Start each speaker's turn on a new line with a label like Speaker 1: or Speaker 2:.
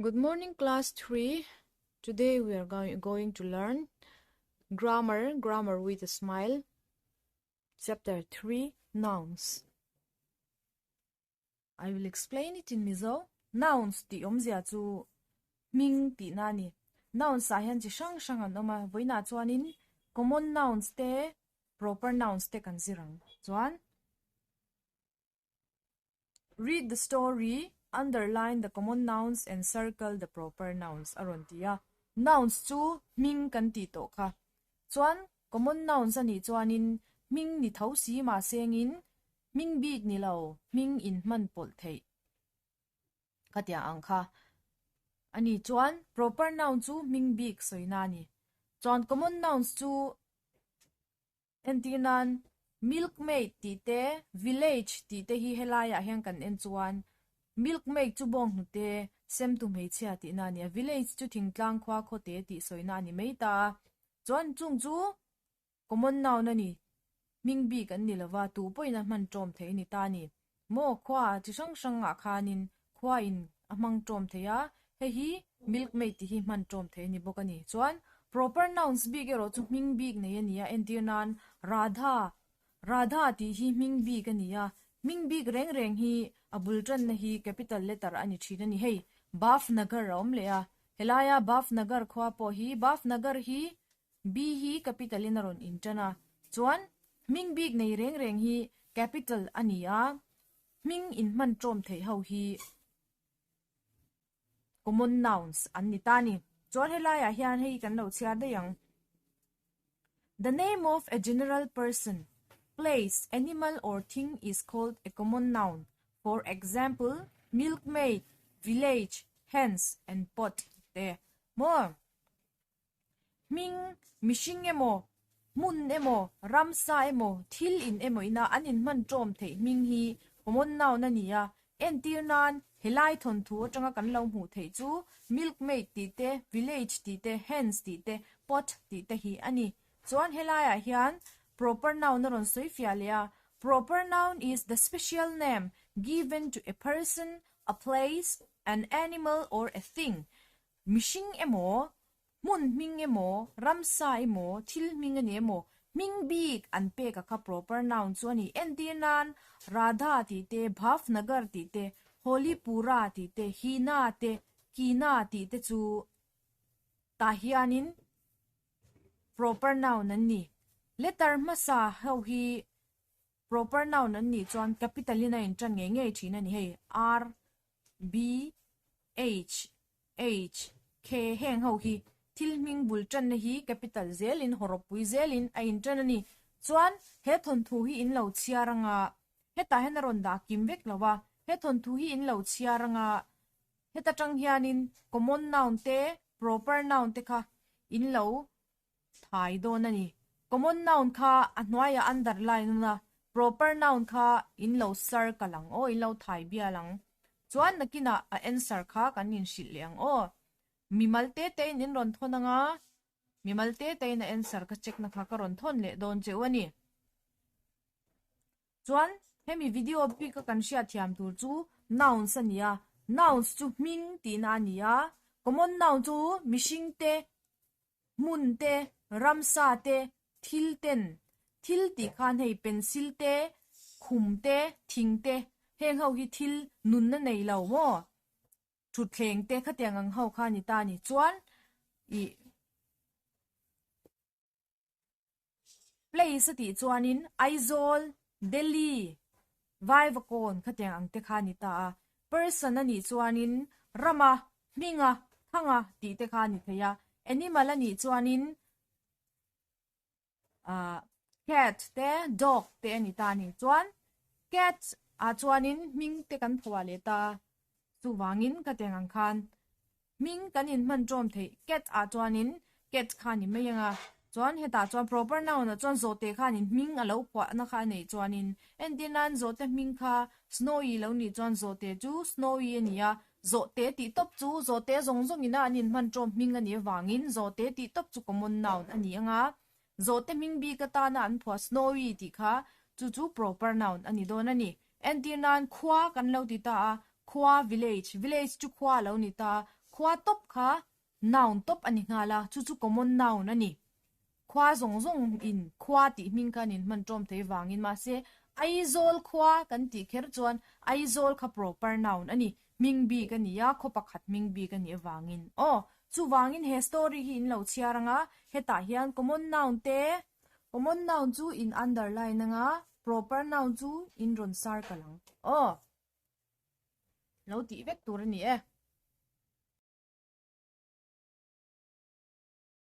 Speaker 1: Good morning class 3. Today we are going, going to learn grammar, grammar with a smile. Chapter 3 Nouns. I will explain it in Mizo. Nouns tih awmzia chu hming tihna a ni. Nouns ah hian chi hrang hrang an awm a, vawiinah chuanin common nouns te proper nouns te kan zir ang. Chuan Read the story, underline the common nouns and circle the proper nouns a rawn ti a. Nouns chu hming kan tih tawh kha. Chuan common nouns a nih chuanin hming ni tho si mahsengin hming bik ni lo hming inhman pawlh theih kha tia ang kha a ni. Chuan proper noun chu hming bik sawina a ni. Chuan common nouns chu Entir nan, Milkmaid tih te, Village tih te hi helaiah hian kan en chuan Milkmaid chu bawnghnute semtu hmeichhia tihna a ni a, Village chu thingtlang khua khawte tih sawina a ni mai ta a. Chuan chung chu common noun a ni, hming bik an ni lova, tu pawhin a hman ṭawm thei a ni ta a ni. Maw khua chi hrang hrangah khanin khuain a hmang ṭawm thei a, hei hi milkmaid tih hi hman ṭawm thei a ni bawk a ni. Chuan proper nouns bik erawh chu hming bik nei a ni a, entir nan Radha, Radha tih hi hming bik a ni a, hming bik reng reng hi a bul ṭanna hi capital letter a ni ṭhin a ni. Hei Bhavnagar a awm leh a, helaia Bhavnagar khua pawh hi Bhavnagar hi B hi capital in a rawn inṭan a, chuan hming bik nei reng reng hi capital a ni a, hming inhman ṭawm theih ho hi common nouns an ni ta a ni. Chuan helaiah hian hei kan lo chhiar daih ang. The name of a general person, place, animal or thing is called a common noun. For example, milkmaid, village, hens and pot te maw? Hming, mihring emaw, hmun emaw, ramsa emaw, thil in emaw ina an inhman ṭawm theih hming hi common noun a ni a. Entir nan, helai thawnthu aṭanga kan lo hmuh theih chu milkmaid tih te, village tih te, hens tih te, pot tih te hi a ni. Chuan helaiah hian proper noun a rawn sawi fiah leh a, Proper noun is the special name given to a person, a place, an animal or a thing. Mihring emaw, hmun hming emaw, ramsa emaw, thil hming a ni emaw, hming bik an pek a kha proper noun chu a ni. Entir nan, Radha tih te, Bhavnagar tih te, Holipura tih te, Hina te, Kina tih te chu tah hianin proper noun an ni. Letter hmasa ho hi proper noun an nih chuan capital in a inṭan ngei ngei ṭhin a ni. Hei R, B, H, H, K heng ho hi thil hming bul ṭanna hi capital zelin hawrawppui zelin a inṭan a ni. Chuan he thawnthu hi in lo chhiar anga hetah hian a rawn dah kim vek lo a, he thawnthu hi in lo chhiar anga heta ṭang hianin common noun te proper noun te kha in lo Thai dawn a ni. Common noun kha a hnuaiah underline a na, proper noun kha in lo circle ang aw, in lo thai bial ang. Chuan nakinah a answer kha kan inhrilh leh ang aw. Mimal te te in in rawn thawn anga, mimal te te in a answer ka check na kha ka rawn thawn leh dawn cheu a ni. Chuan hemi video bik a kan hriatthiam tur chu nouns a ni a, nouns chu hming tihna a ni a, common noun chu mihring te, hmun te, ramsa te, thil ten, thil tih khan hei pencil te, khum te, thing te, heng ho hi thil nunna nei lo maw? Thutthleng te khatiang ang ho kha a ni ta a ni. Chuan ih. Place a tih chuanin Aizawl, Delhi, Vaivakawn khatiang ang te kha a ni ta a. Person a nih chuanin Rama, Hminga, Thanga tih te kha a ni thei a. Animal a nih chuanin ah cat te dog te a ni ta a ni. Chuan cat ah chuanin hming te kan phuah leh ta a. Chuvangin khatiang ang khan Hming kan inhman ṭawm theih cat ah chuanin cat kha a ni mai ang a, chuan hetah chuan proper noun ah chuan zawhte khanin hming a lo phuahna kha a neih chuanin entir nan zawhte hming kha Snowy lo nih chuan zawhte chu Snowy a ni a, zawhte tih tawp chu zawhte zawng zawng ina an inhman ṭawm hming a nih avangin zawhte tih tawp chu common noun a ni ang a, zawhte hming bik atana an phuah Snowy tih kha chu chu proper noun a ni dawn a ni. Entir nan khua kan lo ti ta a, khua village, village chu khua a lo ni ta a, Khua tawp kha noun tawp a ni nghal a, chu chu common noun a ni. Khua zawng zawng in khua tih hming kha an inhman ṭawm thei vangin mahse Aizawl khua kan tih kher chuan Aizawl kha proper noun a ni, hming bik a ni a, khaw pakhat hming bik a nih avangin. Aw, chuvangin he story hi in lo chhiar ang a, hetah hian common noun te, common noun chu in underline ang a, proper noun chu in rawn circle ang. Aw, lo tih vek tur a ni e.